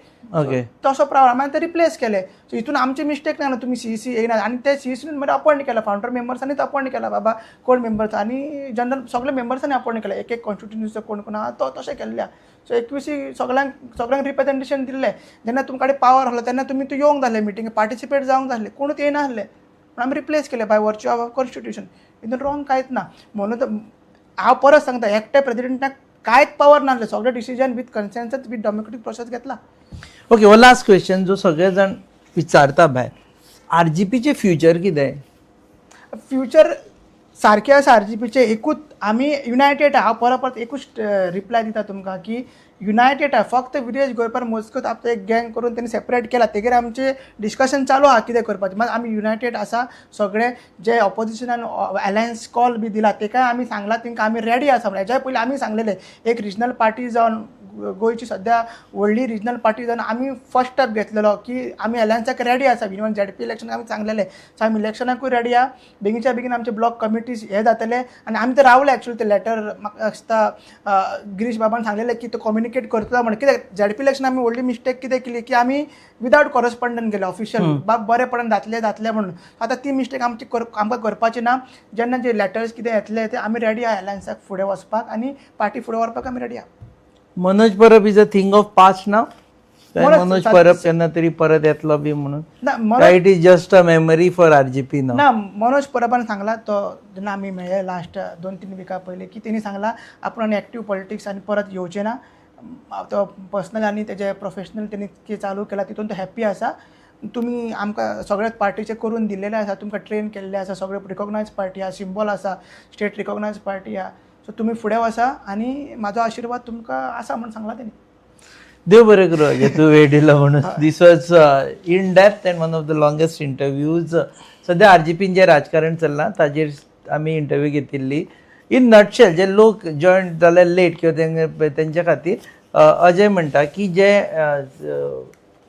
तसो प्रॉब्लम मागीर ते रिप्लेस केले. सो हितून आमचे मिस्टेक ना, तुमी सीईसी येयना. आनी ते सीईसीन मागीर अपॉयंट केला, फावंडर मेंबर्सांनीच अपॉयंट केला बाबा कोण मेंबर्स, आनी जनरल सगळे मेंबर्सांनी अपॉयंट केला, एक एक कॉन्स्टिट्युन्सीचो कोण कोण आहा तो तशें केल्ले. सो 21 सगळ्यांक सगळ्यांक रिप्रेजेंटेशन दिल्लें. जेन्ना तुमकां कडेन पावर आसलो तेन्ना तुमी तूं येवंक जाल्लें, मिटींग पार्टिसिपेट जावंक जाल्लें, कोणूच येयना आसले, पूण आमी रिप्लेस केले बाय वर्च्यू ऑफ कॉन्स्टिट्युशन. हितून रॉंग कांयच ना. म्हणून हांव परत सांगता, एकट्या प्रेजिडेंटाक कांयच पावर नासलें, सगळे decision with consensus with democratic process घेतला. ओके, हो लास्ट क्वेश्चन जो सगळे जाण विचारता भायर, आरजीपीचें फ्युचर कितें? फ्युचर सारकें आसा आरजीपीचें. एकूच आमी युनायटेड. हांव परत परत एकूच रिप्लाय दिता तुमकां की युनायटेड आहा. फक्त विरेश गोयपार मोजकोच आपलो एक गँग करून तेणी सेपरेट केला, तेगेर आमचें डिस्कशन चालू आहा कितें करपाचें. मात आमी युनायटेड आसा सगळे. जे ऑपोजिशनान अलायन्स कॉल बी दिला तेकाय आमी सांगलां तेंकां आमी रेडी आसा म्हणून. हेज्या पयलीं आमी सांगलेलें, एक रिजनल पार्टी जावन, गोंयची सद्या व्हडली रिजनल पार्टी जावन आमी फर्स्ट स्टेप घेतलेलो की आमी अलायन्साक रेडी आसा. इवन झेडपी इलेक्शनाक आमी सांगलेलें, सो आमी इलेक्शनाकूय रेडी आहा. बेगीनच्या बेगीन आमचे ब्लॉक कमिटीज हे जातले. आनी आमी ते रावले. एक्चुअली ते लेटर म्हाका दिसता गिरीश बाबान सांगलेलें की तो कम्युनिकेट करतलो म्हणून. कित्याक झेडपी इलेक्शन आमी व्हडली मिस्टेक कितें केली की आमी विदावट कॉरस्पॉन्डंट गेले ऑफिशियल, बाब बरेपणान जातलें जातलें म्हणून. आतां ती मिस्टेक आमची आमकां करपाची ना. जेन्ना जे लेटर्स कितें येतले ते आमी रेडी आहा अलायन्साक फुडें वचपाक आनी पार्टी फुडें व्हरपाक आमी रेडी आहा. Manoj Parab is a thing of past ना? मनोज परब केन्ना तरी परत येतलो बी म्हणून? It is just a memory for RGP ना? ना, मनोज परबान सांगला तो जेन्ना आमी मेळ्ळे लास्ट 2-3 विका पयलीं की तेणी सांगला आपूण आनी एक्टीव पॉलिटिक्स आनी परत येवचें ना. तो पर्सनल आनी तेजे प्रोफेशनल तेणी कितें चालू केला तितून तो हॅप्पी आसा. तुमी आमकां सगळ्याच पार्टीचे करून दिल्लेले आसा, तुमकां ट्रेन केल्ले आसा, सगळे रिकॉग्नायज पार्टी आहा, सिंबॉल आसा, स्टेट रिकॉग्नायज पार्टी आहा, सो तुमी फुडें वचा आनी म्हाजो आशिर्वाद तुमकां आसा म्हूण सांगला तेणी. देव बरें करूं अजय, तूं वेळ दिलो म्हणून. This was in depth and one of the longest interviews. सद्या आरजीपीन जें राजकारण चल्लां ताजेर आमी इंटरव्यू घेतिल्ली. इन नटशेल, जे लोक जॉयन जाले लेट किंवा तेंच्या खातीर अजय म्हणटा की जे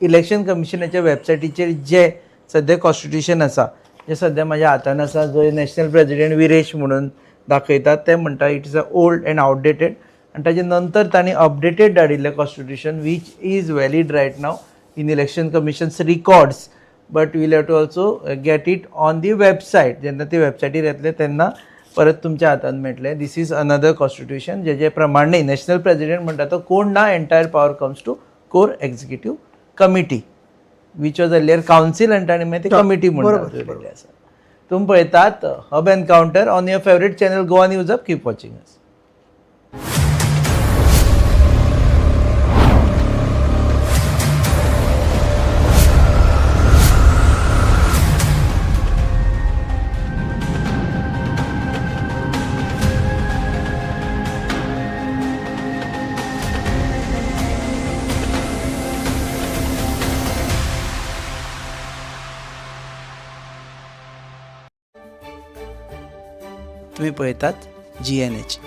इलेक्शन कमिशनाच्या वेबसायटीचेर जे सद्या कॉन्स्टिट्युशन आसा, जे सद्या म्हाज्या हातान आसा, जो नॅशनल प्रेजिडेंट विरेश म्हणून दाखयतात, ते म्हणटा it is a old and outdated. आनी ताजे नंतर तांणी updated धाडिल्लें constitution which is valid right now in election commission's records, but we'll have to also get it on the website. जेन्ना ते वेबसायटीर येतले तेन्ना परत तुमच्या हातान मेळटलें. This is another constitution JJ प्रमाणे नॅशनल प्रेजिडेंट म्हणटा तो कोण ना, entire power comes to core executive committee which was earlier council, आनी ताणें मागीर ती कमिटी म्हणून दवरिल्ली आसा. तुमी पळयतात Hub Encounter on your favourite channel Goa News Hub. Keep watching us. तुम्ही पळयतात GNH.